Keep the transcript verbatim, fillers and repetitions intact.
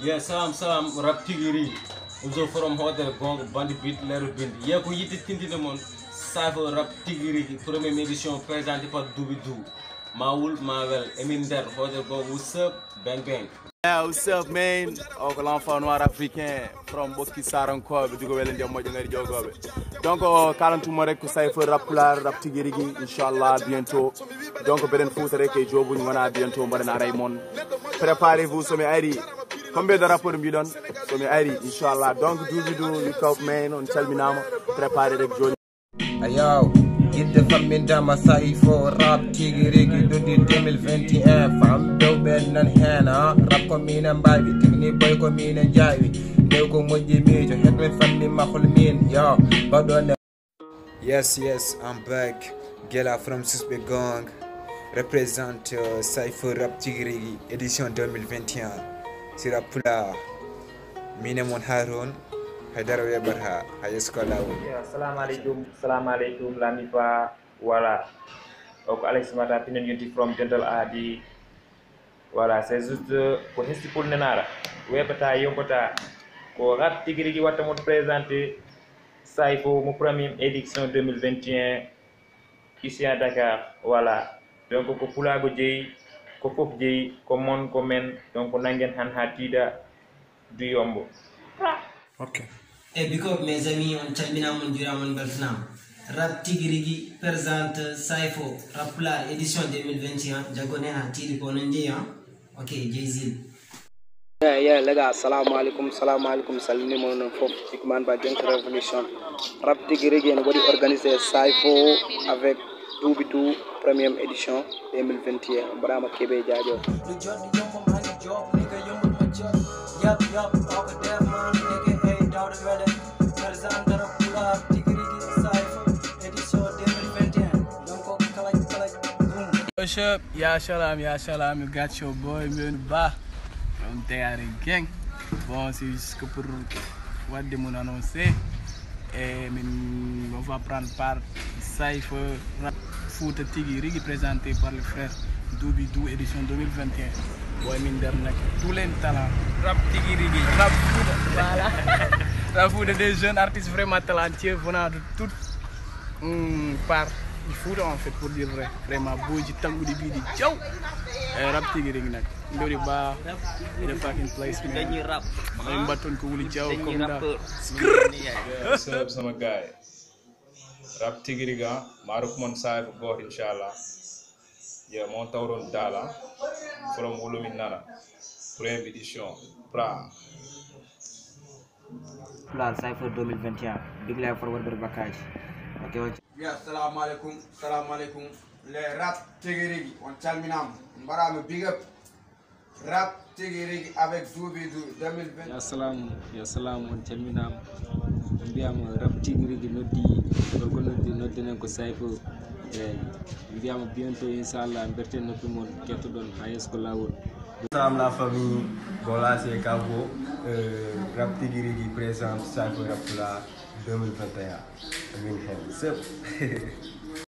Yeah, salam, salam, rap tigi rigi. Uzo from Hotel Gong, Bandi Beat, Leru Bindi. Yeah, ko yitte tintinde mon. Cypher rap tigi rigi, première édition présentée par Doobidou. Ma wul, ma wel, emin nder, Hotel Gong, what's up, bang bang. Yeah, what's up, man? O ko l'enfant noir africain from Ɓokki Sarankoɓe, dugo wele ndiyam moƴƴo ngari jogoɓe. Donc, o kalantumo rek ko Cypher rap pulaar, rap tigi rigi, inchallah, bientôt. Donc, beɗen fuuta rek e jobuñ wona bientôt, mbaɗen aray mon. Préparez-vous, somi ari. Combien de rappeurs mbiɗon? Somi ari, inchallah. Donc, Doobidou, you caught, man, on calminama. Préparez rek joni. Ayo, yidde fammindaama Cypher rap tigi rigi duddi deux mille vingt et un. Fam dow ɓen nan heen, ah. Rap ko min e mbaawi, tigi ni boy ko min e njaawi. Ndew ko moƴƴi miijo, het min fammi mahol min, yo. Mbaɗon e Yes, yes, I'm back. Gela from Susɓe Gang. Represent, uh, Cypher rap tigi rigi édition deux mille vingt et un. Si rap pulaar. Min e mon Harun. Haydara weɓata. Hay eskola woni. Yeah, assalamu alaikum. Assalamu alaikum. Lami fa. Voilà. O ko Alex Mata, pinen yonti from Dental Adi. Voilà, c'est juste, euh, ko hesti pulnenaara. Weɓata, yombata. Ko rap tigi rigi watta mon présenté. Cypher mo première édition deux mille vingt et un. Ici à Dakar. Voilà. Donc, ko pulaagu jeyi, ko fof jeyi, ko mon, ko men. Donc, nanngen han haa tiiɗa, du yombo. Ok. E big up, mes amis, on calminaama, on njuuraama, on mbeltanaama. Rap tigi rigi présente Cypher, rap pulaar, édition deux mille vingt et un. Jaggoɗen haa tiiɗi ko onon njeyi, hein? Ok, Jay-Z. Yeah, yeah, les gars, assalamu alaikum, assalamu alaikum, salmini mon non fof, Big Man ba Gangsta Revolution. Rap tigi rigi en waɗi organisé Cypher avec Doobidou, première édition deux mille vingt et un. Mbaɗaama keɓe jaajo. Yap, yap, oko Defman, A K A Daouda Wele, président de la Pulaar, tigi rigi Cypher, édition deux mille vingt et un. Donc, kalaj, kalaj, boom. What's up? Ya salam, ya salam, you got your boy, Menu Ba, from Tayari Gang. Bon, c'est juste que pour waɗde mon annoncé. Et min, on va prendre part Cypher rap Fouta tigi rigi présenté par le frère Doobidou édition deux mille vingt et un. Boy min nder nak tous les talents. Rap tigi rigi. Rap Fouta. Voilà. Rap Fouta, des jeunes artistes vraiment talentueux venant de toute, hum, part du Fouta en fait, pour dire vrai. Vraiment boyji tannguɗi mbiɗi jaw. E rap tigi rigi nak. Mbiɗi ba in a fucking place, man. Dañi rap. Ay mbatton ko wuli jaw comme da. Skrr. Yeah, what's up, sama guy? Rap tigi rigi, ah. Maaro ko mon saabe ko gooto, inchallah. Yeah, mon tawron dala. From Wulumin Nana. Première édition. Pra. Pulaar Cypher deux mille vingt et un. Big live for Warber Bakaji. Ok, ok. Yeah, assalamu alaikum. Assalamu alaikum. Les rap tigi rigi, on calminaama. On mbaɗaama big up. Rap tigi rigi avec Doobidou deux mille vingt. Ya salam, ya salam, on calminaama. Mbiyama rap tigi rigi noddi, gorko noddi, nodden en ko Cypher. Eyi, mbiyama bientôt, inchallah, mberten noppi mon, kettoɗon haa yeeso ko laawol. Salam la famille, bon là c'est Kabo, euh, rap tigi rigi présente Cypher rap pulaar deux mille vingt et un. Amin hen, c'est